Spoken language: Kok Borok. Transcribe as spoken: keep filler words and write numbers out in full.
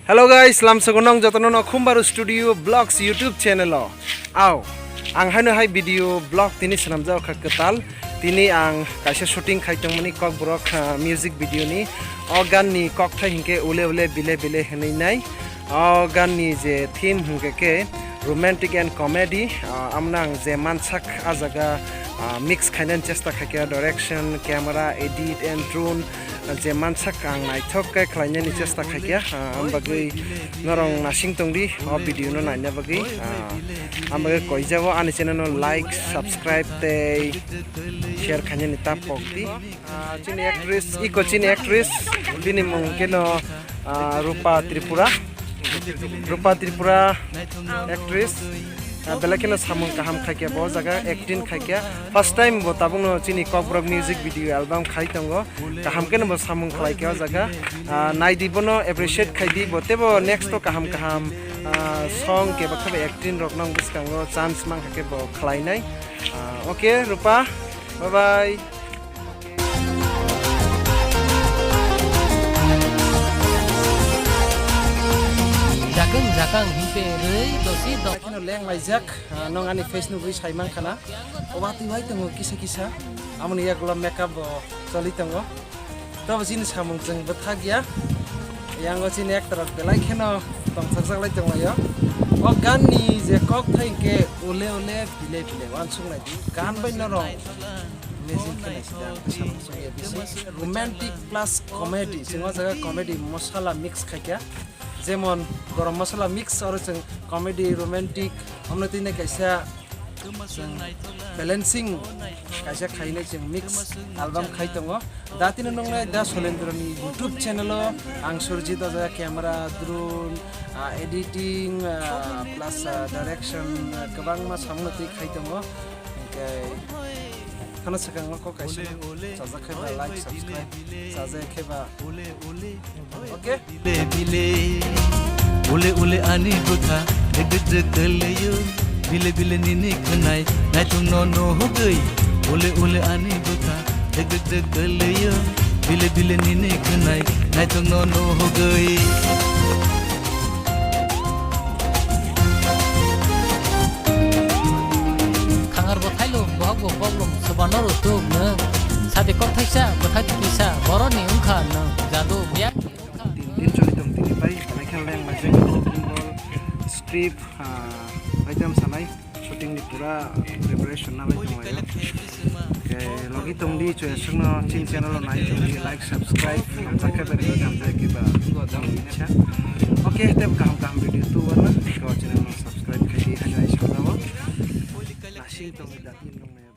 Hello guys, lamsogo nong jotono no Khumbaru Studio Vlogs YouTube channel o. Aw, ang haino hai video vlog tini swnamjak kha kwtal. Tini ang kaisa shooting khai tongmani Kokborok, ah, music video ni. O gan ni kokthai hinkhe Ule Ule Bile Bile hinwi nai. O gan ni je theme hinkhe khe romantic and comedy. Ah, amno ang je mansak a jaga, ah, mix khainani chesta khaikha, direction, camera, edit and drone. Je mansak ang naithok khe khlainani chesta khaikha, ah, am bagwi norong nasing tongdi o video no naina bagwi, ah, am bagwi koijabo ani channel no like, subscribe tei share khainani ta pokdi. Ah, chini actress, iko chini actress, bini mung keno, ah, Rupa Tripura. Rupa Tripura actress, ah, belai kheno samung kaham khaikha bo jaga acting khaikha. First time bo tabukno chini Kokborok music video album khai tongo. Kaham kheno bo samung khlaikha o jaga. Ah, naidi bono appreciate khaidi bo tebo next o kaham kaham, ah, song keba khe acting rok nang bwskango chance mankha khe bo khlainai. Ah, okay, Rupa, bye bye. Jakang jakang himpe rei dosi dok. Kheno leng laijak, ah, nong ani face nugwi sai mankha na. Oba twi wai tongo kisa kisa. Amoni yagulo makeup bo choli tongo. Tobo chini samung chwng bwthak ya. Yango chini actor rok belai kheno tongthokjak lai tonglaio. O gan ni je kok thai hinkhe Ule Ule Bile Bile wansuk nai di. Gan bai norok amazing khe nai sida, samung chwng ya bisi. Romantic plus comedy, chwng o jaga comedy masala mix khaikha. Jemon garam masala mix oro chwng comedy, romantic, amno tini kaisa chwng balancing kaisa khainai chwng mix album khai tongo. Da tini nungnai Da Solendra ni YouTube channel o ang Surjit o jaga camera, drone, ah, editing, ah, plus, ah, direction, ah, kwbangma samung twi khai tongo. Hinkhe khana swkang o kok kaisa chajak khe ba like, subscribe, chajak khe ba. Okay? Bile bile, ule ule ani bwkha, dek dek dek teleyo. Bile bile nini khwnai, naithok no no hogwi. Ule ule ani bwkha, dek dek dek teleyo. Bile bile nini khwnai, naithok no no hogwi. Khangar bo thailo, bohok bo boklom, sobano rw tuk nwng. Sadi kok thaisa, bwthai tikisa, boroni wngkha nwng. Jadu, biyang. Tin din choli tong tini pai, belai khe leng majak, script, ah, item sanai, shooting ni pura preparation nalai tong laio. Khe logi tong di, chwng songno chin channel o nai tong di, like, subscribe, hamjak khe beri hamjak khe ba tong di cha. Okay, tep kaham kaham video tu wana, ko channel no subscribe khai di, hai hai sa jabo. Nasing tong di, da tin tong nai.